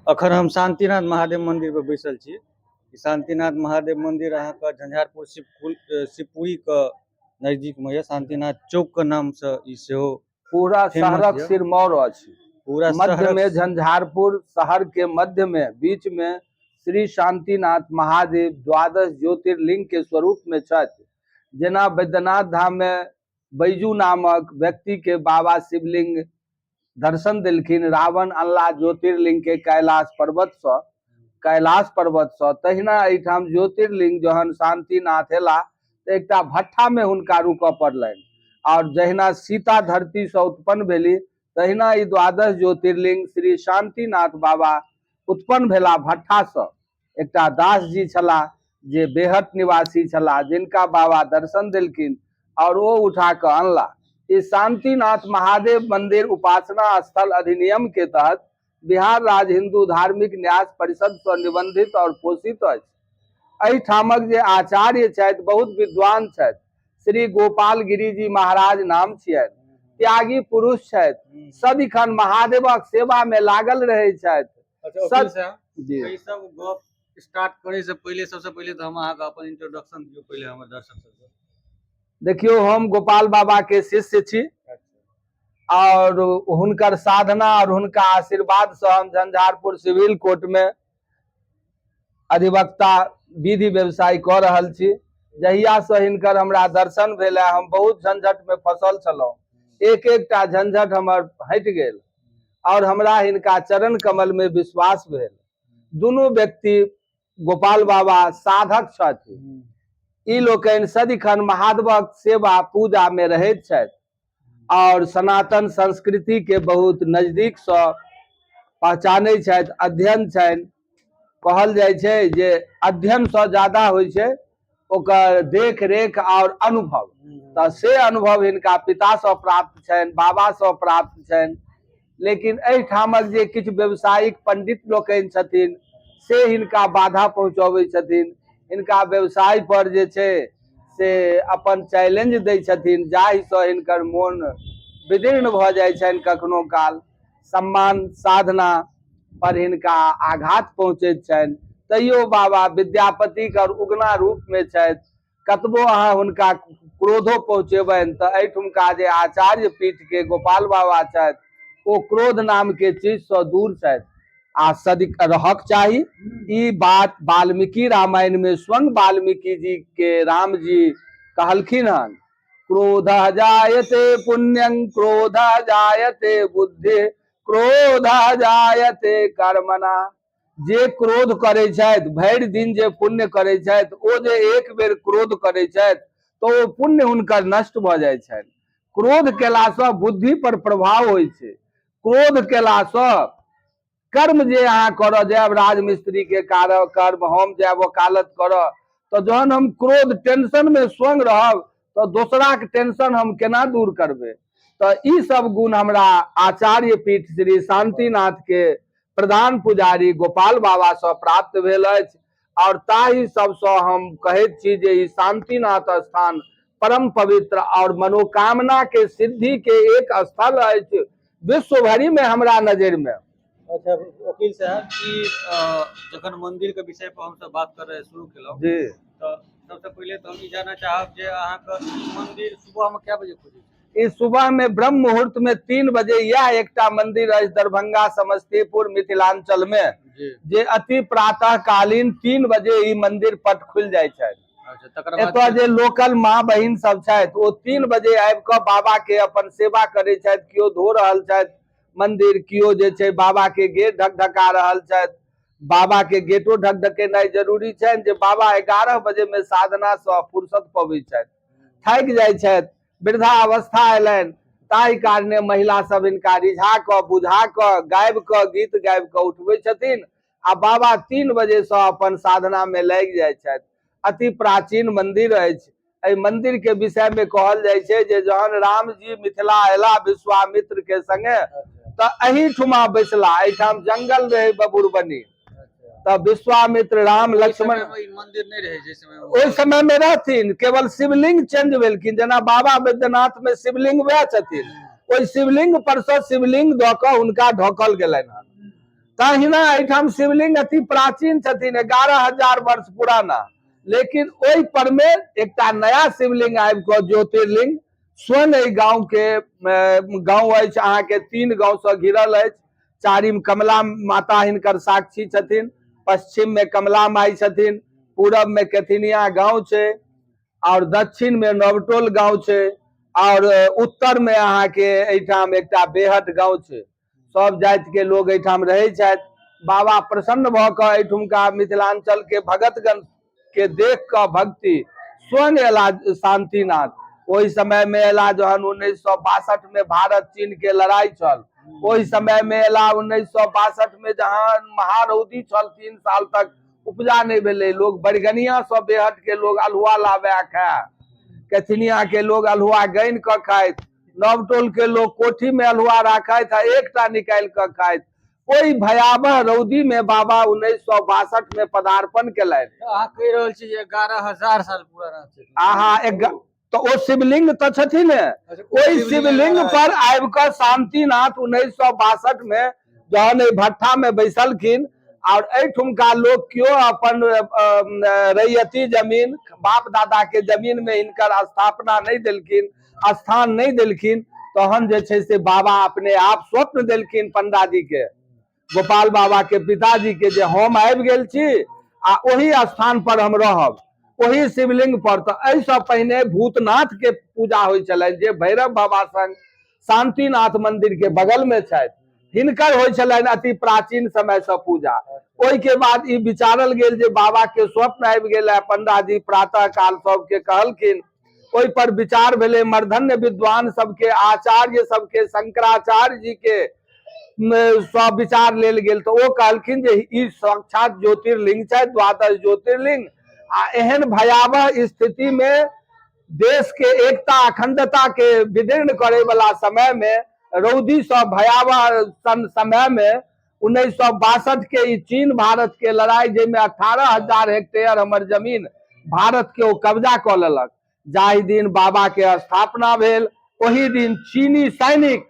अखन हम शान्तिनाथ महादेव मंदिर पर बैसल छी। ई शान्तिनाथ महादेव मंदिर अहाँके झंझारपुर शिवपुरी के नजदीक में यऽ। शान्तिनाथ चौक के नाम से ई सेहो पूरा फेमस शहरक यऽ। सिरमौर अछि। पूरा मध्य शहरक में झंझारपुर शहर के मध्य में बीच में श्री शांतिनाथ महादेव द्वादश ज्योतिर्लिंग के स्वरूप में छथि। जेना बैद्यनाथ धाम में बैजू नामक व्यक्ति के बाबा शिवलिंग दर्शन देलखिन, रावण अनला ज्योतिर्लिंग के कैलाश पर्वत से, कैलाश पर्वत से, तहिना एहिठाम ज्योतिर्लिंग जहन शांतिनाथ एला तऽ एकटा भट्ठा में हुनका रुकऽ पड़लनि। और जहिना सीता धरती से उत्पन्न भेली तहिना ई द्वादश ज्योतिर्लिंग श्री शांतिनाथ बाबा उत्पन्न भेला भट्ठा से। एकटा दास जी छलाह जे बेहट निवासी छलाह, जिनका बाबा दर्शन देलखिन और ओ उठा कऽ अनला। ई शांतिनाथ महादेव मंदिर उपासना स्थल अधिनियम के तहत बिहार राज्य हिंदू धार्मिक न्यास परिषद से निबंधित और पोषित अछि। एहिठामक जे आचार्य छथि बहुत विद्वान छथि, श्री गोपाल गिरी जी महाराज नाम छियनि, त्यागी पुरुष छथि, सदिखन महादेवक सेवा में लागल रहै छथि। अच्छा, वकील साहब, जी। ई सब गप स्टार्ट करे से पहले सबसे पहले तो हम अहाँके अपन इंट्रोडक्शन दियौ पहले हमर दर्शक सबके। देखियौ, हम गोपाल बाबा के शिष्य छी और हुनकर साधना और हुनका आशीर्वाद से हम झंझारपुर सिविल कोर्ट में अधिवक्ता विधि व्यवसाय कऽ रहल छी। जहिया से हिनकर हमरा दर्शन भेल है, हम बहुत झंझट में फसल छलहुँ, एक एकटा झंझट हमर हटि गेल और हमरा हिनका चरण कमल में विश्वास भेल। दुनू व्यक्ति गोपाल बाबा साधक छथि। ई लोकनि सदिखन महादेवक सेवा पूजा में रहैत छथि और सनातन संस्कृति के बहुत नजदीक से पहचानै छथि, अध्ययन छनि। कहल जाइ छै जे अध्ययन से ज्यादा होइ छै ओकर देख रेख और अनुभव, तऽ से अनुभव हिनका पिता से प्राप्त छनि, बाबा से प्राप्त छनि। लेकिन एहिठामक जे किछु व्यवसायिक पंडित लोकनि छथिन से हिनका बाधा पहुँचबै छथिन, हिनका व्यवसाय पर जे छै से अपन चैलेंज दै छथिन, जाहिसँ हिनकर मोन विदीर्ण भऽ जाइ छनि। कखनो काल सम्मान साधना पर हिनका आघात पहुँचैत छनि। तैयो बाबा विद्यापतिक और उगना रूप में छथि। कतबो अहाँ हुनका क्रोधो पहुँचेबनि तऽ एहिठुमका जे आचार्य पीठ के गोपाल बाबा छथि ओ क्रोध नाम के चीज सँ दूर छथि आ सदिक रहक चाही। ई बात वाल्मीकि रामायण में स्वयं वाल्मीकि जी के राम जी कहलखिन हन, क्रोध जायते पुण्यं क्रोध जायते बुद्धि क्रोध जायते कर्मणा। जे क्रोध करै छथि, भरि दिन जे पुण्य करै छथि, ओ जे एक बेर क्रोध करै छथि तऽ ओ पुण्य हुनकर नष्ट भऽ जाइ छनि। क्रोध केलासँ बुद्धि पर प्रभाव होइ छै। क्रोध केलासँ कर्म जे अहाँ करऽ जायब, राजमिस्त्री के कार्य कर्म, हम जायब वकालत करऽ, तऽ जहन हम क्रोध टेंशन में स्वयं रहब तऽ दोसराके टेंशन हम केना दूर करबै? तऽ ई सब गुण हमरा आचार्य पीठ श्री शांतिनाथ के प्रधान पुजारी गोपाल बाबा सँ प्राप्त भेल अछि और ताहि सबसँ हम कहैत छी जे ई शांतिनाथ स्थान परम पवित्र और मनोकामना के सिद्धि के एक स्थल अछि विश्व भरि में हमरा नजर में। अच्छा वकील साहब, ई जखन मंदिर के विषय पर हमसब बात करे शुरू केलहुँ जी, तऽ सबसे पहिले तऽ हम ई जानऽ चाहब जे अहाँके मंदिर सुबह में कै बजे खुजै छै? ई सुबह में ब्रह्म मुहूर्त में 3 बजे यह एकटा मंदिर अछि दरभंगा समस्तीपुर मिथिलांचल में जे अति प्रातः कालीन 3 बजे ई मंदिर पट खुलि जाइ छै। एतऽ जे लोकल माँ बहिन सब छथि ओ 3 बजे आबि कऽ बाबा के अपन सेवा करै छथि। केओ धो रहल छथि मंदिर, केओ जे छै बाबा के गेट ढकढका रहल छथि। बाबा के गेटो ढकढकेनाइ जरूरी छनि जे बाबा 11 बजे में साधना सँ फुर्सत पबै छथि, थाकि जाइ छथि, वृद्धावस्था अयलनि, ताहि कारणे महिला सब हिनका रिझा कऽ बुझा कऽ गाबि कऽ गीत गाबि कऽ उठबै छथिन आ बाबा 3 बजे सँ अपन साधना में लागि जाइ छथि। अति प्राचीन मंदिर अछि। एहि मंदिर के विषय में कहल जाइ छै जे जहन रामजी मिथिला अयला विश्वामित्र के संगे तऽ एहिठुमा बैसला, एहिठाम जंगल रहे बबुरबनी, तऽ विश्वामित्र राम लक्ष्मण मंदिर नहीं रहे जै समय ओहि समय में रहथिन, केवल शिवलिंग चेंज भेलखिन। जेना बाबा बैद्यनाथ में शिवलिंग वएह छथिन, ओहि शिवलिंग पर से शिवलिंग दऽ कऽ हुनका ढकल गेलनि हन। तहिना एहिठाम शिवलिंग अति प्राचीन छथिन, 11,000 वर्ष पुराना। लेकिन ओहि पर में एकटा नया शिवलिंग आबि कऽ ज्योतिर्लिंग स्वयं एहि गाँव के गाँव अछि, अहाँके 3 गाँव से घिरल अछि। चारिम कमला माता हिनकर साक्षी छथिन, पश्चिम में कमला माई छथिन, पूरब में केथिनिया गाँव छै और दक्षिण में नवटोल गाँव छै और उत्तर में अहाँके एहिठाम एकटा बेहट गाँव छै। सब जाति के लोग एहिठाम रहै छथि। बाबा प्रसन्न भऽ कऽ एहिठुमका मिथिलांचल के भगतगण के देख कऽ भक्ति स्वयं एला शांतिनाथ। ओहि समय में एला जहन 1962 में भारत चीन के लड़ाई छल, ओहि समय में एला 1962 में जहाँ महारौदी छल, 3 साल तक उपजा नहीं भेलै, लोग बैरगनिया से बेहट के लोग अल्हुआ लाबे खाए, केथिनिया के लोग अल्हुआ गैन कऽ खाइत, नवटोल के लोग कोठी में अल्हुआ राखैत आ एकटा निकालि कऽ खाइत। ओहि भयावह रौदी में बाबा 1962 में पदार्पण केलनि। अहाँ कहि रहल छी जे 11,000 साल पुराना छै। आहा एक तऽ ओ शिवलिंग तऽ छथिन ने, ओहि शिवलिंग पर आबि कऽ शांतिनाथ 1962 में जहन एहि भट्ठा में बैसलखिन और एहिठुमका लोग केओ अपन रैयती जमीन, बाप दादा के जमीन में हिनकर स्थापना नहीं देलखिन, स्थान नहीं देलखिन, तहन जे छै से बाबा अपने आप स्वप्न देलखिन पंडाजी के, गोपाल बाबा के पिताजी के, जे हम आबि गेल छी आ ओही स्थान पर हम रहब, ओही शिवलिंग पर। तऽ एहिसँ पहिने भूतनाथ के पूजा होइ छलनि, जे भैरव बाबा संग शांतिनाथ मंदिर के बगल में छथि, हिनकर होइ छलनि अति प्राचीन समय से पूजा। ओहि के बाद ई विचारल गेल जे बाबा के स्वप्न आबि गेल है, पंडाजी प्रातः काल सबके कहलखिन, ओहि पर विचार भेलै, मर्धन्य विद्वान सबके, आचार्य सबके, शंकराचार्य जी के सब विचार लेल गेल। तऽ ओ कहलखिन जे ई साक्षात ज्योतिर्लिंग छै, द्वादश ज्योतिर्लिंग, आ एहन भयावह स्थिति में देश के एकता अखंडता के विदीर्ण करे वाला समय में, रौदी से भयावह समय में 1962 के ई चीन भारत के लड़ाई, जाहिमे 18,000 हेक्टेयर हमर जमीन भारत के ओ कब्जा कऽ लेलक, जाहि दिन बाबा के स्थापना भेल ओहि दिन चीनी सैनिक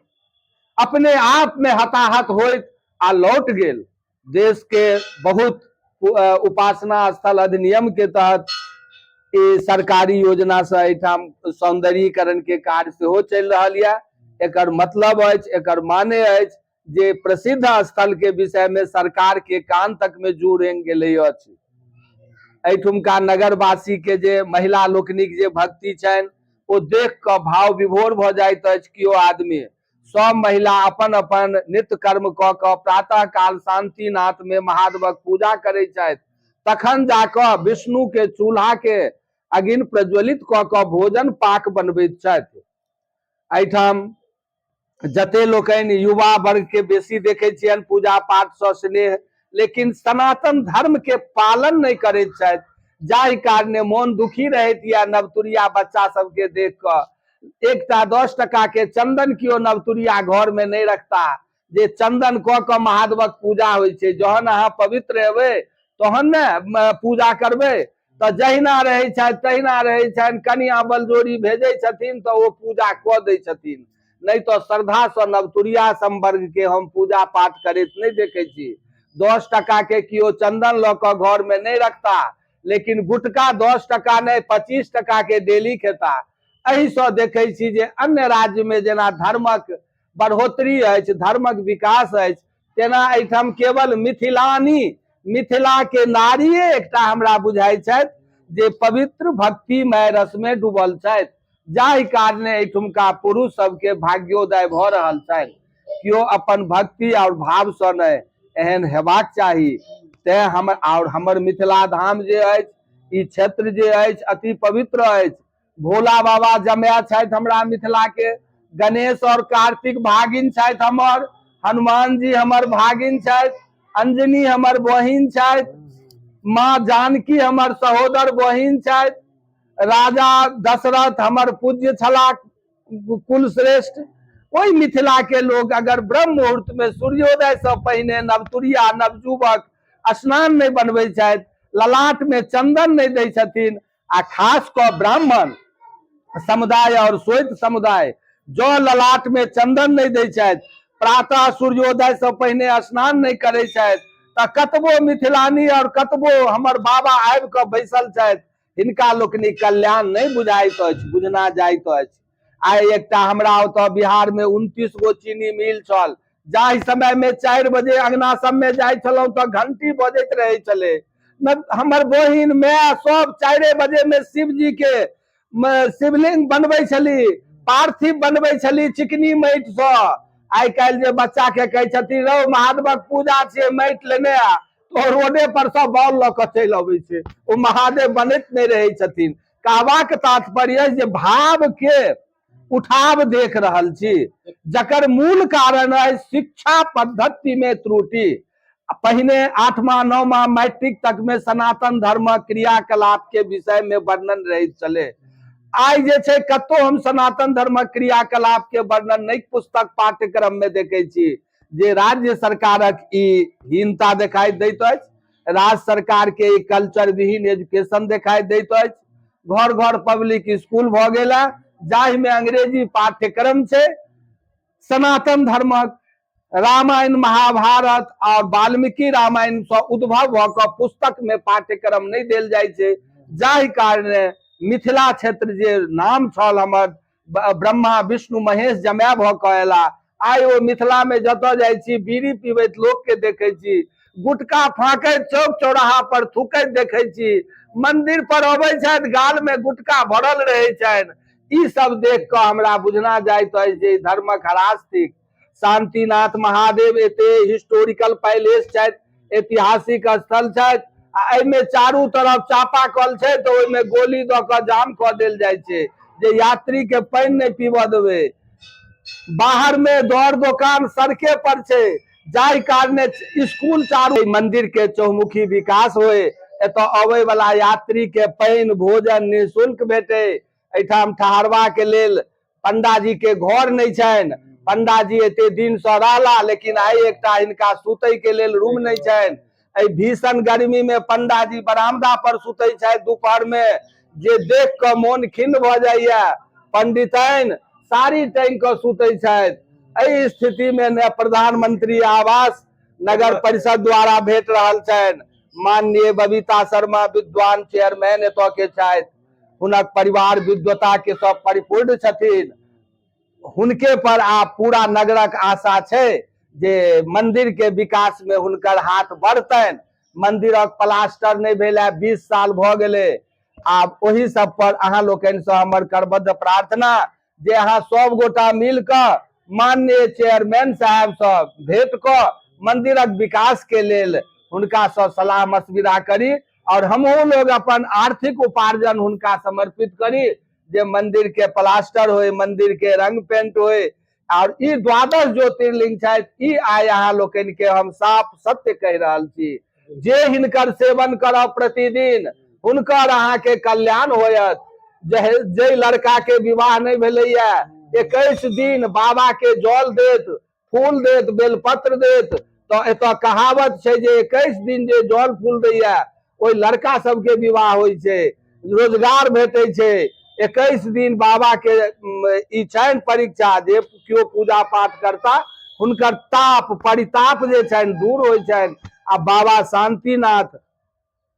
अपने आप में हताहत होइत आ लौट गेल। देश के बहुत उपासना स्थल अधिनियम के तहत ई सरकारी योजना से एहिठाम सौंदर्यीकरण के कार्य सेहो चलि रहल यऽ। एकर मतलब अछि, एकर माने अछि जे प्रसिद्ध स्थल के विषय में सरकार के कान तक में जू रेंग गेलै अछि। एहिठुमका नगरवासी के जे महिला लोकनिक जे भक्ति छनि ओ देख कऽ भाव विभोर भऽ जाइत अछि। केओ आदमी सब महिला अपन अपन नित्य कर्म कऽ कऽ प्रातः काल शांतिनाथ में महादेवक पूजा करै छथि, तखन जाकऽ विष्णु के चूल्हा के अग्नि प्रज्वलित कऽ कऽ भोजन पाक बनबैत छथि। एहिठाम जते लोकनि युवा वर्ग के बेसी देखै छियनि पूजा पाठ सँ स्नेह, लेकिन सनातन धर्म के पालन नहि करैत छथि, जाहि कारणे मोन दुखी रहैत यऽ नवतुरिया बच्चा सबके देख कऽ। एकटा 10 टका के चंदन केओ नवतुरिया घर में नहि रखता, जे चंदन कऽ कऽ महादेवक पूजा होइ छै। जहन अहाँ पवित्र हेबै तहन ने पूजा करबै। तऽ जहिना रहै छथि तहिना रहै छनि, कनिया बलजोरी भेजै छथिन तऽ ओ पूजा कऽ दै छथिन, नहि तऽ श्रद्धासँ नवतुरिया संवर्ग के हम पूजा पाठ करैत नहि देखै छी। 10 टका के केओ चंदन लऽ कऽ घर में नहि रखता, लेकिन गुटका 10 टका नहि 25 टका के डेली खेता। एहिसँ देखै छी जे अन्य राज्य में जेना धर्मक बढ़ोतरी अछि, धर्मक विकास अछि, तेना एहिठाम केवल मिथिलानी, मिथिला के नारिये एकटा हमरा बुझाइ छथि जे पवित्र भक्तिमय रस में डूबल छथि, जाहि कारणे एहिठुमका पुरुष सबके भाग्योदय भऽ रहल छनि। केओ अपन भक्ति और भावसँ नहि, एहन हेबाक चाही। तें हम और हमर मिथिला धाम जे अछि, ई क्षेत्र जे अछि अति पवित्र अछि। भोला बाबा जमाय छथि हमरा मिथिला के, गणेश और कार्तिक भागिन छथि हमर, हनुमान जी हमर भागिन छथि, अंजनी हमर बहिन छथि, माँ जानकी हमर सहोदर बहिन छथि, राजा दशरथ हमर पूज्य छलाह कुलश्रेष्ठ। ओहि मिथिला के लोग अगर ब्रह्म मुहूर्त में सूर्योदय से पहिने नवतुरिया नवयुवक स्नान नहीं बनबै छथि, ललाट में चंदन नहीं दै छथिन, आ खास कऽ ब्राह्मण समुदाय और श्वेत समुदाय जो ललाट में चंदन नहीं दै छथि प्रातः सूर्योदय से पहिने स्नान नहि करै छथि, तऽ कतबो मिथिलानी और कतबो हमर बाबा आबि कऽ बैसल छथि, हिनका लोकनिक कल्याण नहि बुझाइत अछि, बुझना जाइत अछि। आइ एकटा हमरा ओतऽ बिहार में 29 गो चीनी मिल छल, जाहि समय में 4 बजे अंगना सब में जाइ छलहुँ तऽ घंटी बजैत रहै छलै। हमर बहिन माय सब 4 बजे में शिव जी के शिवलिंग बनबै छली, पार्थिव बनबै छली चिकनी माटि सँ। आइ काल्हि जे बच्चा के कहै छथिन रौ महादेवक पूजा छियै माटि लेने आ, तो रोडे पर सब बॉल लऽ कऽ चलि अबै छै, ओ महादेव बनैत नहि रहै छथिन। कहबाक तात्पर्य जे भाव के उठाव देख रहल छी, जकर मूल कारण अछि शिक्षा पद्धति में त्रुटि। पहिने 8वां 9वां मैट्रिक तक में सनातन धर्म क्रियाकलाप के विषय में वर्णन रहैत छलै। आइ जे छै कतौ हम सनातन धर्म क्रियाकलाप के वर्णन नहि पुस्तक पाठ्यक्रम में देखै छी, जे राज्य सरकारक ई हीनता देखाई दैत अछि, राज्य सरकार के ई कल्चर विहीन एजुकेशन देखाई दैत अछि। घर घर पब्लिक स्कूल भऽ गेल है जाहि में अंग्रेजी पाठ्यक्रम छै, सनातन धर्मक रामायण महाभारत और वाल्मीकि रामायण से उद्भव भऽ कऽ पुस्तक में पाठ्यक्रम नहि देल जाइ छै, जाहि कारणे मिथिला क्षेत्र जे नाम छल हमर ब्रह्मा विष्णु महेश जमाय भऽ कऽ अयला, आइ ओ मिथिला में जतऽ जाइ छी बीड़ी पीबैत लोक के देखै छी, गुटखा फाँकैत चौक चौराहा पर थूकैत देखै छी, मंदिर पर अबै छथि गाल में गुटखा भरल रहै छनि। ई सब देख कऽ हमरा बुझना जाइत अछि जे धर्मक ह्रास थिक। शांतिनाथ महादेव एते हिस्टोरिकल पैलेस छथि, ऐतिहासिक स्थल छथि, आ एहिमे चारू तरफ चापाकल छै तऽ ओहिमे गोली दऽ कऽ जाम कऽ देल जाइ छै जे यात्री के पानि नहि पीबऽ देबै। बाहर में दौड़ दोकान सड़के पर छै, जाहि कारणे स्कूल चारू मंदिर के चौमुखी विकास होय, एतऽ अबै वाला यात्री के पानि भोजन निःशुल्क भेटे। एहिठाम ठहरबा के लेल पंडाजी के घर नहि छनि, पंडाजी एते दिन से रहला लेकिन आइ एकटा हिनका सुतै के लेल रूम नहि छनि। एहि भीषण गर्मी में पंडाजी बरामदा पर सुतै छथि दोपहर में, जे देख कऽ मोन खिन्न भऽ जाइया। पंडिताइन साड़ी टांगि कऽ सुतै छथि। एहि स्थिति में ने प्रधानमंत्री आवास नगर परिषद द्वारा भेट रहल छनि। माननीय बबीता शर्मा विद्वान चेयरमैन एतऽ के छथि, हुनक परिवार विद्वता के सब परिपूर्ण छथिन, हुनके पर आब पूरा नगरक आशा छै जे मंदिर के विकास में हुनकर हाथ बढ़तनि। मंदिरक प्लास्टर नहि भेल है, 20 साल भऽ गेलै। आब ओहि सब पर अहाँ लोकनि से हमर करबद्ध प्रार्थना जे अहाँ सब गोटा मिल कऽ माननीय चेयरमैन साहब से भेंट कऽ मंदिरक विकास के लेल हुनका से सलाह मशविरा करी और हमहूँ लोग अपन आर्थिक उपार्जन हुनका समर्पित करी जे मंदिर के प्लास्टर होय, मंदिर के रंग पेंट होय। और ई द्वादश ज्योतिर्लिंग छथि, ई आइ अहाँ लोकनि के हम साफ सत्य कहि रहल छी, जे हिनकर सेवन करब प्रतिदिन हुनकर अहाँ के कल्याण होयत। जे लड़का के विवाह नहि भेलैया 21 दिन बाबा के जल देत, फूल देत, बेलपत्र देत, तऽ एतऽ कहावत छै जे 21 दिन जे जल फूल दैया ओहि लड़का सबके विवाह होइ छै, रोजगार भेटै छै। 21 दिन बाबा के ई छनि परीक्षा, जे केओ पूजा पाठ करता हुनकर ताप परिताप जे छनि दूर होइ छनि आ बाबा शांतिनाथ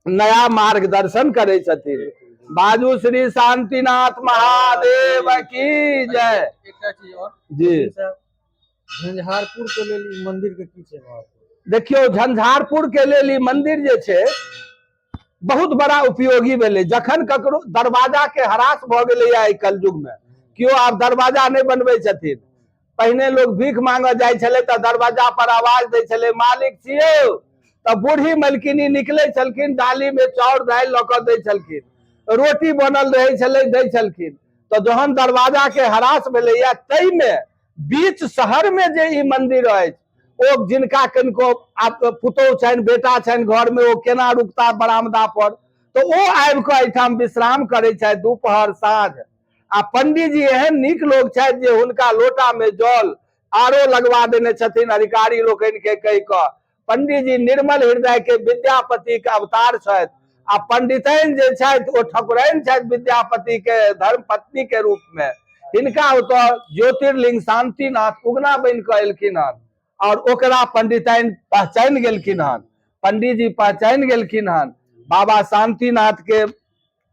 नया मार्गदर्शन करै छथिन। बाजू श्री शांतिनाथ महादेव की जय। एकटा चीज और जी, झंझारपुर के लेल ई मंदिर के की छै महत्व? देखियौ, झंझारपुर के लेल ई मंदिर जे छै बहुत बड़ा उपयोगी भेलै। जखन ककरो दरवाजा के ह्रास भऽ गेलैया एहि कलयुग में, केओ आब दरवाजा नहि बनबै छथिन। पहिने लोग भीख मांगऽ जाइ छलै तऽ दरवाजा पर आवाज दै छलै, मालिक छियौ, तऽ बूढ़ी मलकिनी निकलै छलखिन, डाली में चाउर दालि लऽ कऽ दै छलखिन, रोटी बनल रहै छलै दै छलखिन। तऽ जहन दरवाजा के ह्रास भेलैया ताहिमे बीच शहर में जे ई मंदिर अछि, ओ जिनका कनिको पुतोहु छनि, बेटा छनि घर में, ओ केना रुकता बरामदा पर, तऽ ओ आबि कऽ एहिठाम विश्राम करै छथि दुपहर साँझ। आ पंडीजी एहन नीक लोक छथि जे हुनका लोटा में जल आरो लगवा देने छथिन अधिकारी लोकनि के कहि कऽ। पंडीजी निर्मल हृदय के विद्यापति के अवतार छथि आ पंडितैन जे छथि ओ ठकुरैन छथि विद्यापति के धर्म पत्नी के रूप में। हिनका ओतऽ ज्योतिर्लिंग शांतिनाथ उगना बनि कऽ एलखिन हन आओर ओकरा पंडिताइन पहचानि गेलखिन हन, पंडीजी पहचानि गेलखिन हन। बाबा शांतिनाथ के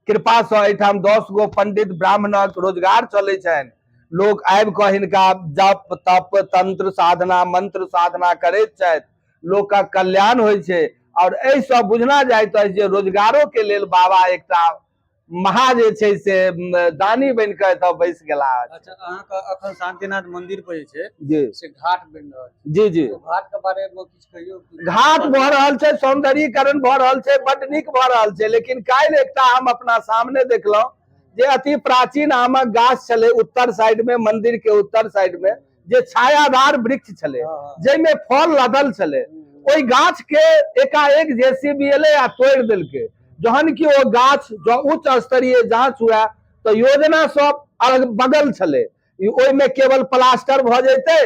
कृपासँ एहिठाम 10 गो पंडित ब्राह्मणक रोजगार चलै छनि। लोक आबि कऽ हिनका जप तप तंत्र साधना मंत्र साधना करैत छथि, लोकक कल्याण होइ छै। आओर एहिसँ बुझना जाइत अछि जे रोजगारो के लेल बाबा एकटा महा जे छै से दानी बनि कऽ एतऽ बैस गेला अछि। अच्छा, अहाँके अखन शांतिनाथ मंदिर पर जे छै जी से घाट बनि रहल छै। जी जी। तो घाट के बारे में किछु कहियौ। घाट भऽ रहल छै, सौंदर्यीकरण भऽ रहल छै, बड नीक भऽ रहल छै। लेकिन काल्हि एकटा हम अपना सामने देखलहुँ जे अति प्राचीन आमक गाछ छलै उत्तर साइड में, मंदिर के उत्तर साइड में, जे छायादार वृक्ष छलै, जाहिमे फल लदल छलै, ओहि गाछ के एकाएक जेसीबी एलै आ तोड़ि देलकै। जहन कि ओ गाछ जँ उच्च स्तरीय जांच हुए तऽ योजना सब अलग बगल छलै, ओहिमे केवल प्लास्टर भऽ जेतै,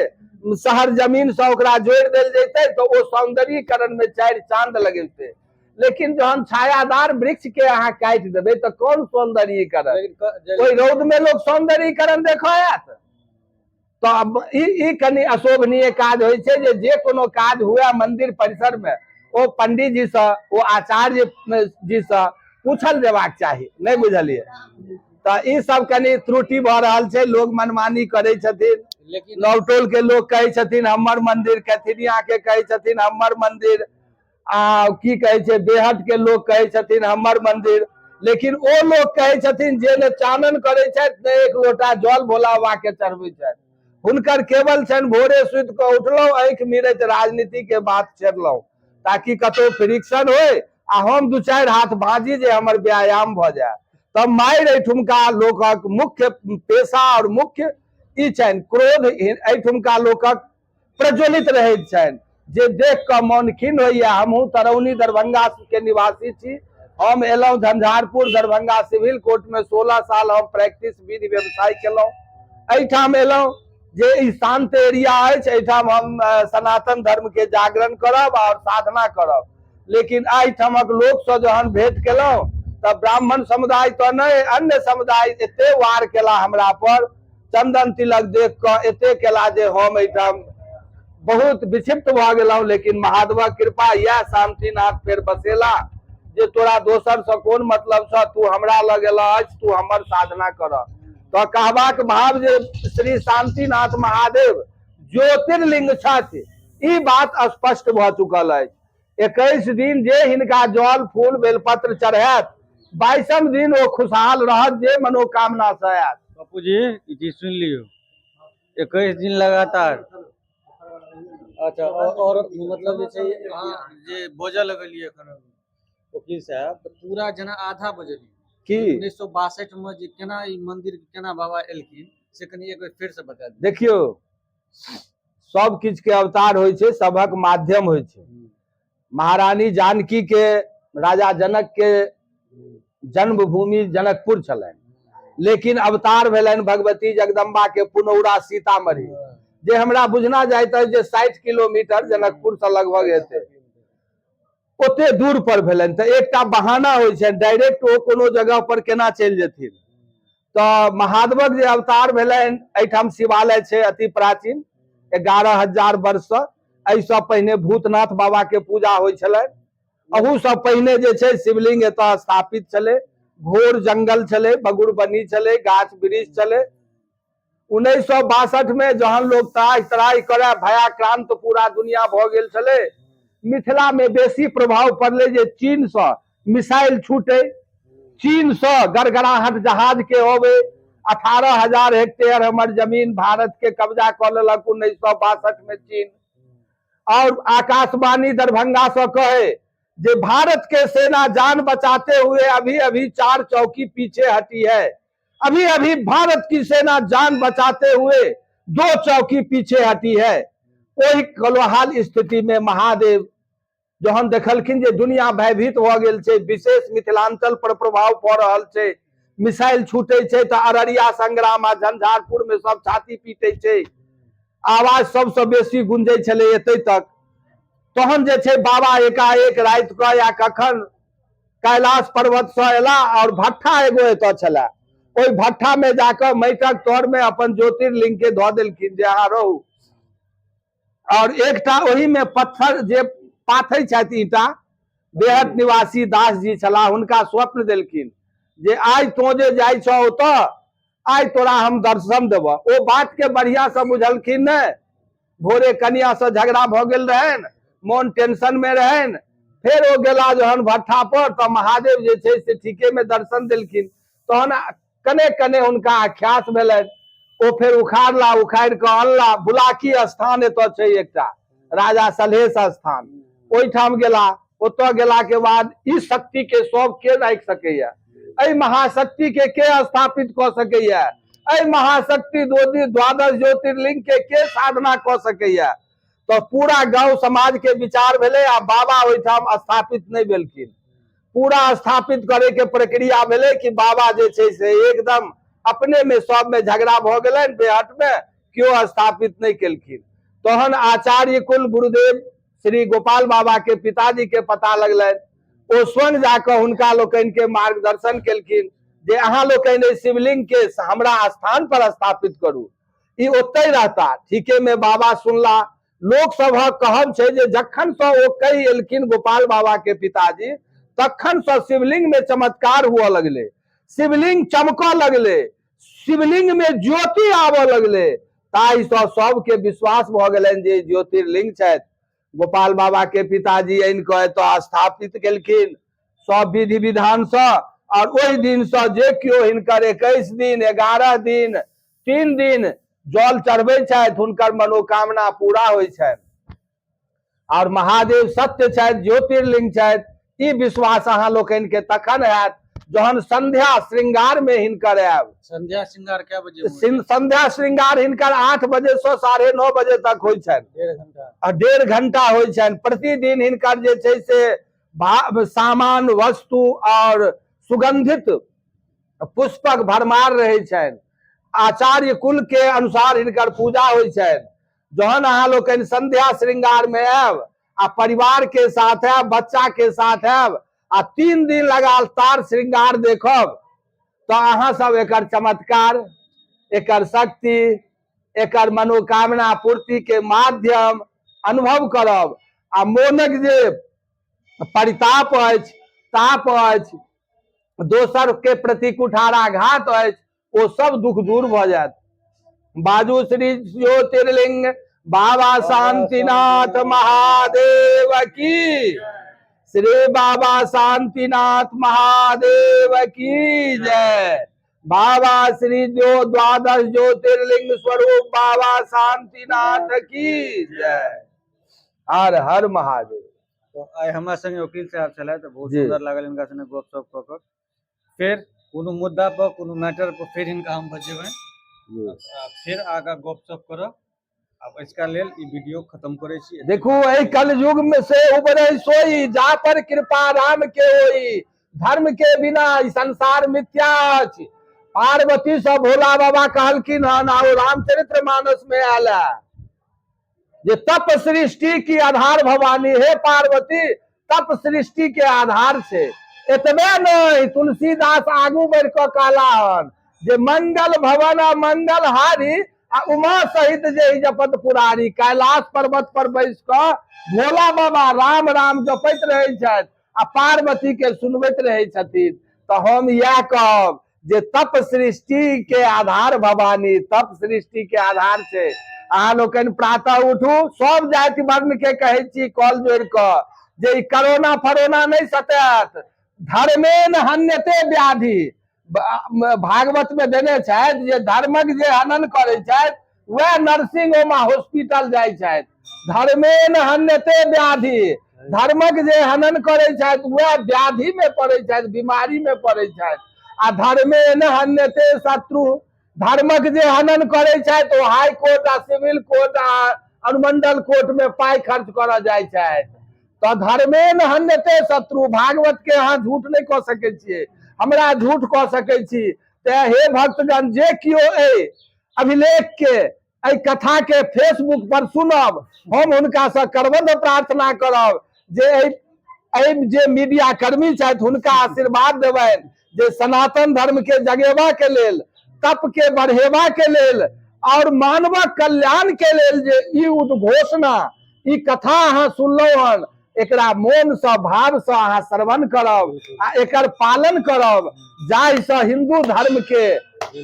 शहर जमीन से ओकरा जोड़ि देल जेतै तऽ ओ सौंदर्यीकरण में 4 चांद लगेतै। लेकिन जहन छायादार वृक्ष के अहाँ काटि देबै तऽ कोन सौंदर्यीकरण? ओहि रौद में लोक सौंदर्यीकरण देखऽ आयत? तऽ अब ई कनि अशोभनीय काज होइ छै जे जे कोनो काज हुए मंदिर परिसर में ओ पंडित जी से, ओ आचार्य जी से पूछल जेबाक चाही, नहि बुझलियै? तऽ ई सब कनि त्रुटि भऽ रहल छै, लोग मनमानी करै छथिन। लेकिन नवटोल के लोग कहै छथिन हमर मंदिर, कैथिनिया के कहै छथिन हमर मंदिर, आ की कहै छै बेहट के लोग कहै छथिन हमर मंदिर। लेकिन ओ लोग कहै छथिन जे ने चानन करै छथि ने एक लोटा जल भोला बाबा के चढ़बै छथि, हुनकर केवल छनि भोरे सुति कऽ उठलहुँ, आँखि मिरैत राजनीति के बात छेड़लहुँ ताकि कतहु फ्रिक्शन होय आ हम 2-4 हाथ भाँजी जे हमर व्यायाम भऽ जाय। तब मारि एहिठुमका लोकक मुख्य पेशा और मुख्य ई छनि, क्रोध एहिठुमका लोकक प्रज्वलित रहैत छनि, जे देख कऽ मन खिन्न होइए। हमहूँ तरौनी दरभंगा के निवासी छी, हम एलहुँ झंझारपुर दरभंगा सिविल कोर्ट में 16 साल हम प्रैक्टिस विधि व्यवसाय केलहुँ। एहिठाम एलहुँ जे ई शांत एरिया अछि, एहिठाम हम सनातन धर्म के जागरण करब और साधना करब। लेकिन एहिठामक लोकसँ जहन भेंट केलहुँ तऽ ब्राह्मण समुदाय तऽ नहि, अन्य समुदाय एते वार केला हमरा पर, चंदन तिलक देख कऽ एते केला जे हम एहिठाम बहुत विक्षिप्त भऽ गेलहुँ। लेकिन महादेवक कृपा इएह शांतिनाथ फेर बसेला जे तोरा दोसरसँ कोन मतलब छह, तू हमरा लग एलह अछि, तू हमर साधना कर। तऽ कहबाक भाव जे श्री शांतिनाथ महादेव ज्योतिर्लिंग छथि, ई बात स्पष्ट भऽ चुकल अछि। 21 दिन जे हिनका जल फूल बेलपत्र चढ़ायत, 22म दिन ओ खुशहाल रहत जे मनोकामना से आयत। पप्पू जी ई चीज सुनि लियौ, 21 दिन लगातार। अच्छा, और मतलब जे छै अहाँ जे बजऽ लगलियै एखन वकील साहब, तऽ पूरा जेना आधा बजलियै की 1962 में जे केना ई मंदिर केना बाबा एलखिन से कनि एक बेर फेर से बता दियौ। देखियौ, सब किछु के अवतार होइ छै, सबहक माध्यम होइ छै। महारानी जानकी के राजा जनक के जन्मभूमि जनकपुर छलनि, लेकिन अवतार भेलनि भगवती जगदम्बा के पुनौरा सीतामढ़ी, जे हमरा बुझना जाइत अछि जे 60 किलोमीटर जनकपुर से लगभग हेतै, ओते दूर पर भेलनि। तऽ एकटा बहाना होइ छनि, डायरेक्ट ओ कोनो जगह पर केना चलि जेथिन। तऽ महादेवक जे अवतार भेलनि, एहिठाम शिवालय छै अति प्राचीन, 11,000 वर्षसँ। एहिसँ पहिने भूतनाथ बाबा के पूजा होइ छलनि, अहूसँ पहिने जे छै शिवलिंग एतऽ स्थापित छलै। घोर जंगल छलै, बगुर बनी छलै, गाछ वृक्ष छलै। 1962 में जहन लोग त्राहि त्राहि करे भयाक्रांत पूरा दुनिया भऽ गेल छलै, मिथिला में बेसी प्रभाव पड़लै जे चीन से मिसाइल छूटे, चीन से गड़गड़ाहट जहाज के अबै। 18,000 हेक्टेयर हमर जमीन भारत के कब्जा कऽ लेलक 1962 में चीन। और आकाशवाणी दरभंगा से कहे जे भारत के सेना जान बचाते हुए अभी अभी 4 चौकी पीछे हटी है, अभी अभी भारत की सेना जान बचाते हुए 2 चौकी पीछे हटी है। ओहि कोलाहल स्थिति में महादेव जहन देखलखिन जे दुनिया भयभीत भऽ गेल छै, विशेष मिथिलांचल पर प्रभाव पड़ रहल छै, मिसाइल छूटे छै तऽ अररिया संग्राम आ झंझारपुर में सब छाती पीटे छै, आवाज सबसँ बेसी गुंजै छलै एते तक। तहन जे छै बाबा एकाएक राति कऽ या कखन कैलाश पर्वत से एला और भट्ठा एगो एतऽ छलै, ओहि भट्ठा में जाकऽ माटिक तर में अपन ज्योतिर्लिंग के धऽ देलखिन जे अहाँ रहू। और एकटा ओहि में पत्थर जे पाथै छथि ईंटा, बेहट निवासी दास जी छलाह, हुनका स्वप्न देलखिन जे आइ तों जे जाइ छह ओतऽ, आइ तोरा हम दर्शन देबह। ओ बात के बढ़िया से बुझलखिन नहि। भोरे कनिया से झगड़ा भऽ गेल रहनि, मोन टेंशन में रहनि। फेर ओ गेला जहन भट्ठा पर तऽ महादेव जे छै से ठीके में दर्शन देलखिन। तहन कने कने हुनका आख्यास भेलनि। ओ फेर उखाड़ला, उखाड़ि कऽ अनला। बुलाकी स्थान एतऽ छै एकटा राजा सलहेश स्थान, ओहिठाम गेला। ओतऽ गेला के बाद ई शक्ति के सब के राखि सकैया, एहि महाशक्ति के के स्थापित कऽ सकैया, एहि महाशक्ति द्वादश ज्योतिर्लिंग के के साधना कऽ सकैया। तऽ पूरा गांव समाज के विचार भेलै आ बाबा ओहिठाम स्थापित नहि भेलखिन। पूरा स्थापित करे के प्रक्रिया भेलै कि बाबा जे छै से एकदम अपने में सब में झगड़ा भऽ गेलनि, बेहट में केओ स्थापित नहि केलखिन। तहन आचार्य कुल गुरुदेव श्री गोपाल बाबा के पिताजी के पता लगलनि, ओ स्वयं जाकऽ हुनका लोकनि के मार्गदर्शन केलखिन जे अहाँ लोकनि एहि शिवलिंग के हमरा स्थान पर स्थापित करू, ई ओतहि रहता। ठीके में बाबा सुनला। लोक सभक कहब छै जे जखन से ओ कहि एलखिन गोपाल बाबा के पिताजी, तखन से शिवलिंग में चमत्कार हुअ लगले, शिवलिंग चमकऽ लगले, शिवलिंग में ज्योति आबऽ लगले। ताहिसँ सबके विश्वास भऽ गेलनि जे ज्योतिर्लिंग छथि। गोपाल बाबा के पिताजी आनि कऽ एतऽ स्थापित केलखिन सब विधि विधानसँ। और ओहि दिनसँ जे केओ हिनकर 21 दिन, 11 दिन, 3 दिन जल चढ़बै छथि, हुनकर मनोकामना पूरा होइ छनि। और महादेव सत्य छथि, ज्योतिर्लिंग छथि, ई विश्वास अहाँ लोकनि के तखन हैत जहन संध्या श्रृंगार में हिनकर आयब। संध्या श्रृंगार कै बजे होइ छै? संध्या श्रृंगार हिनकर 8 बजे से 9:30 बजे तक होइ छनि। 1.5 घंटा। आ 1.5 घंटा होइ छनि। प्रतिदिन हिनकर जे छै से सामान वस्तु और सुगंधित पुष्पक भरमार रहै छनि। आचार्य कुल के अनुसार हिनकर पूजा होइ छनि। जहन अहाँ लोकनि संध्या श्रृंगार में आयब आ परिवार के साथ आयब, बच्चा के साथ आयब आ 3 दिन लगातार श्रृंगार देखब, तऽ अहाँ सब एकर चमत्कार, एकर शक्ति, एकर मनोकामना पूर्ति के माध्यम अनुभव करब। आ मोनक जे परिताप अछि, ताप अछि, दोसर के प्रति कुठाराघात अछि, ओ सब दुख दूर भऽ जायत। बाजू श्री ज्योतिर्लिंग बाबा शांतिनाथ महादेव की, श्री बाबा शांतिनाथ महादेव की जय। बाबा श्री जो द्वादश ज्योतिर्लिंग स्वरूप बाबा शांतिनाथ की जय। हर हर महादेव। तो आइ हमरा संगे वकील साहब छलथि, तऽ बहुत सुंदर लागल हिनका संगे गपशप कऽ कऽ। फेर कोनो मुद्दा पर, कोनो मैटर पर फेर हिनका हम बजेबनि, फेर आगाँ गपशप करब। आब इसका लेल ई वीडियो खत्म करै छी। देखू, एहि कलयुग में से उबरे सोई, जा पर कृपा राम के होई। धर्म के बिना ई संसार मिथ्या अछि। पार्वती से भोला बाबा कहलखिन हन, आ ओ रामचरित्र मानस में आयल है जे तप सृष्टि की आधार भवानी। हे पार्वती, तप सृष्टि के आधार से। एतबे नहीं, तुलसीदास आगू बढ़ कऽ कहला हन जे मंगल भवन आ मंगल हारी आ उमा सहित जे जपत पुरारी। कैलाश पर्वत पर बैस कऽ भोला बाबा राम राम जपैत रहै छथि आ पार्वती के सुनबैत रहै छथिन। तऽ हम इएह कहब जे तप सृष्टि के आधार भवानी, तप सृष्टि के आधार छै। अहाँ लोकनि प्रातः उठू, सब जाति वर्ण के कहै छी कॉल जोड़ि कऽ जे ई करोना फरोना नहि सतायत। धर्मेन हन्यते व्याधि, भागवत में देने छथि जे धर्मक जे हनन करै छथि वएह नर्सिंग होम आ हॉस्पिटल जाइ छथि। धर्मेन हन्यते व्याधि, धर्मक जे हनन करै छथि वएह व्याधि में पड़ै छथि, बीमारी में पड़ै छथि। आ धर्मेन हन्यते शत्रु, धर्मक जे हनन करै छथि ओ हाई कोर्ट आ सिविल कोर्ट आ अनुमंडल कोर्ट में पाइ खर्च करऽ जाइ छथि। तऽ धर्मेन हन्यते शत्रु, भागवत के अहाँ झूठ नहि कऽ सकै छियै, हमरा झूठ कऽ सकै छी। तेँ हे भक्तगण, जे केओ एहि अभिलेख के, एहि कथा के फेसबुक पर सुनब, हम हुनका से करबद्ध प्रार्थना करब जे एहि जे मीडिया कर्मी छथि हुनका आशीर्वाद देबनि जे सनातन धर्म के जगेबा के लेल, तप के बढ़ेबा के लेल और मानवक कल्याण के लेल जे ई उद्घोषणा, ई कथा अहाँ सुनलहुँ हन, एकरा मोन से भाव से अहाँ श्रवण करब आ एकर पालन करब, जाहिसँ हिंदू धर्म के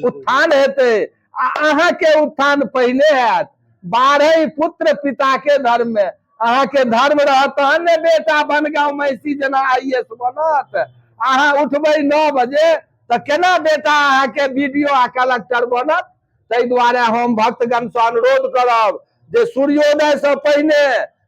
उत्थान हेतै आ अहाँ के उत्थान पहिने हैत। 12 पुत्र पिता के धर्म में अहाँ के धर्म रहत तहन ने बेटा बनगाँव महिषी जेना IS बनत। अहाँ उठबै 9 बजे तऽ केना बेटा अहाँ के BDO आ कलेक्टर बनत? ताहि दुआरे हम भक्तगण से अनुरोध करब जे सूर्योदय से पहिने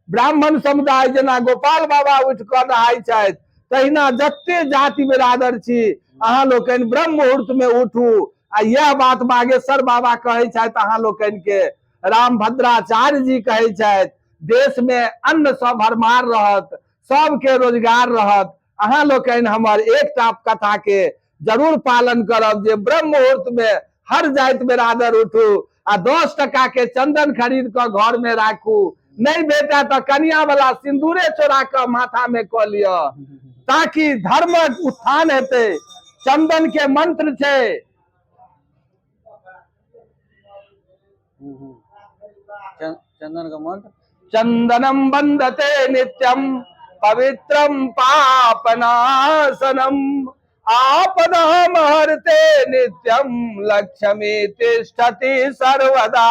ब्राह्मण समुदाय जेना गोपाल बाबा उठि कऽ नहाय छथि, तहिना जते जाति बिरादर छी अहाँ लोकनि ब्रह्म मुहूर्त में उठू। आ यह बात बागेश्वर बाबा कहै छथि अहाँ लोकनि के, रामभद्राचार्य जी कहै छथि, देश में अन्न सब भरमार रहत, सबके रोजगार रहत। अहाँ लोकनि हमर एकटा कथा के जरूर पालन करब जे ब्रह्म मुहूर्त में हर जाति बिरादर उठू आ 10 टका के चंदन खरीद कऽ घर में राखू, नहीं भेटा तऽ कनिया वाला सिंदूरे चोरा कऽ माथा में कऽ लिअ, ताकि धर्मक उत्थान हेतै। चंदन के मंत्र छै। चंदन के मंत्र, चंदनम वंदते नित्यम पवित्रम पापनाशनम आपदाम हरते नित्यम लक्ष्मी तिष्ठति सर्वदा।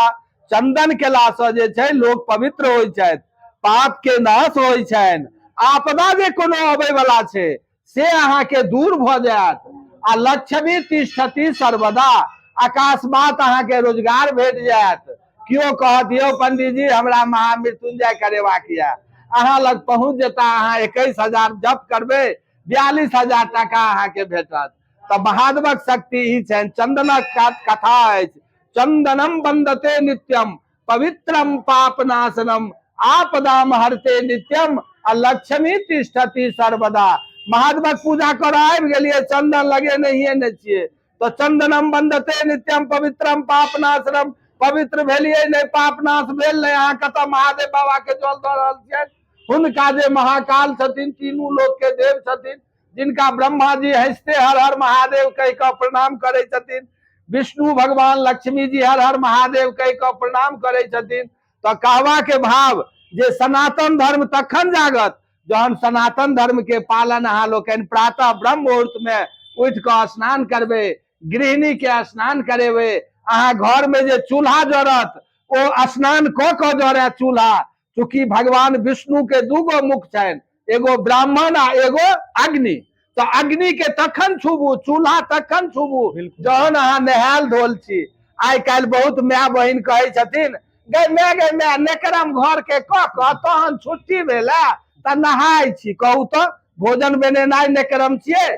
चंदन केला से जे छै लोक पवित्र होइ छथि, पाप के नाश होइ छनि, आपदा जे कोनो अबै वाला छै से अहाँ के दूर भऽ जायत आ लक्ष्मी तिष्ठति सर्वदा। अकस्मात अहाँ के रोजगार भेट जायत। केओ कहत यौ पंडीजी हमरा महामृत्युंजय करेबाक यऽ, अहाँ लग पहुँच जेता, अहाँ 21,000 जप करबै, 42,000 टाका अहाँ के भेटत। तऽ महादेवक शक्ति ई छनि। चंदनक कथा अछि, चंदनम वंदते नित्यम पवित्रम पापनाशनम आपदाम हरते नित्यम आ लक्ष्मी तिष्ठति सर्वदा। महादेवक पूजा करऽ आबि गेलियै, चंदन लगे नहिये ने छियै, तऽ चंदनम वंदते नित्यम पवित्रम पापनाशनम, पवित्र भेलियै नहि, पापनाश भेल नहि। अहाँ कतऽ महादेव बाबा के जल दऽ रहल छियनि? हुनका जे महाकाल छथिन, तीनू लोक के देव छथिन, जिनका ब्रह्मा जी हंसते हर हर महादेव कहि कऽ प्रणाम करै छथिन, विष्णु भगवान लक्ष्मी जी हर हर महादेव कहि कऽ प्रणाम करै छथिन। तऽ कहबा के भाव जे सनातन धर्म तखन जागत जहन सनातन धर्म के पालन अहाँ लोकनि प्रातः ब्रह्म मुहूर्त में उठि कऽ स्नान करबै, गृहिणी के स्नान करेबै। अहाँ घर में जे चूल्हा जरत ओ स्नान कऽ कऽ जरए चूल्हा। चूँकि भगवान विष्णु के दूगो मुख छनि, एगो ब्राह्मण आ एगो अग्नि, तऽ अग्नि के तखन छुबू, चूल्हा तखन छुबू जहन अहाँ नहायल धोल छी। आइ काल्हि बहुत माय बहिन कहै छथिन, गै माय गै माय, नेकरम घर के कऽ कऽ तहन छुट्टी भेला तऽ नहाय छी। कहू तऽ भोजन बनेनाइ नेकरम छियै?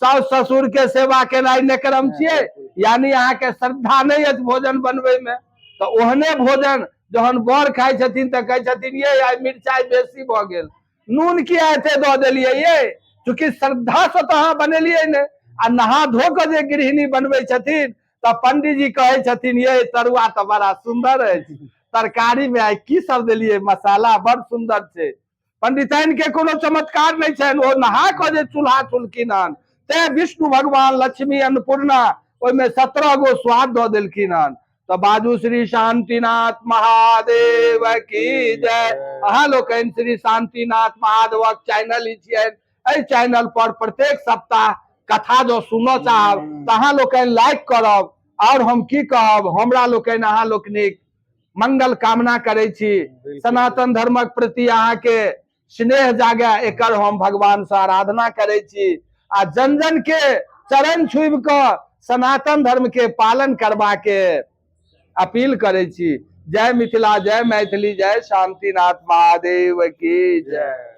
साउस ससुर के सेवा केनाइ नेकरम छियै? यानी अहाँके श्रद्धा नहि अछि भोजन बनबै में। तऽ ओहने भोजन जहन बर खाइ छथिन तऽ कहै छथिन, ये आइ मिरचाइ बेसी भऽ गेल, नून किया एते दऽ देलियै ये? चूँकि श्रद्धासँ तऽ अहाँ बनेलियै नहि। आ नहा धो कऽ जे गृहिणी बनबै छथिन तऽ पंडीजी कहै छथिन, ये तरुआ तऽ बड़ा सुन्दर अछि, तरकारी में आइ की सब देलियै, मसाला बड़ सुन्दर छै। पंडिताइन के कोनो चमत्कार नहि छनि, ओ नहा कऽ जे चूल्हा चुलखिन हन, तैं विष्णु भगवान लक्ष्मी अन्नपूर्णा ओहिमे 17 गो स्वाद दऽ देलखिन हन। तऽ बाजू श्री शांतिनाथ महादेव की जय। अहाँ लोकनि श्री शांतिनाथ महादेवक चैनल ही छियनि, एहि चैनल पर प्रत्येक सप्ताह कथा जो सुनऽ चाहब तऽ अहाँ लोकनि लाइक करब। और हम की कहब, हमरा लोकनि अहाँ लोकनिक मंगल कामना करै छी। सनातन धर्मक प्रति अहाँके स्नेह जागे, एकर हम भगवान से आराधना करै छी आ जन जन के चरण छुबि कऽ सनातन धर्म के पालन करबा के अपील करै छी। जय मिथिला, जय मैथिली, जय शांतिनाथ महादेव की जय।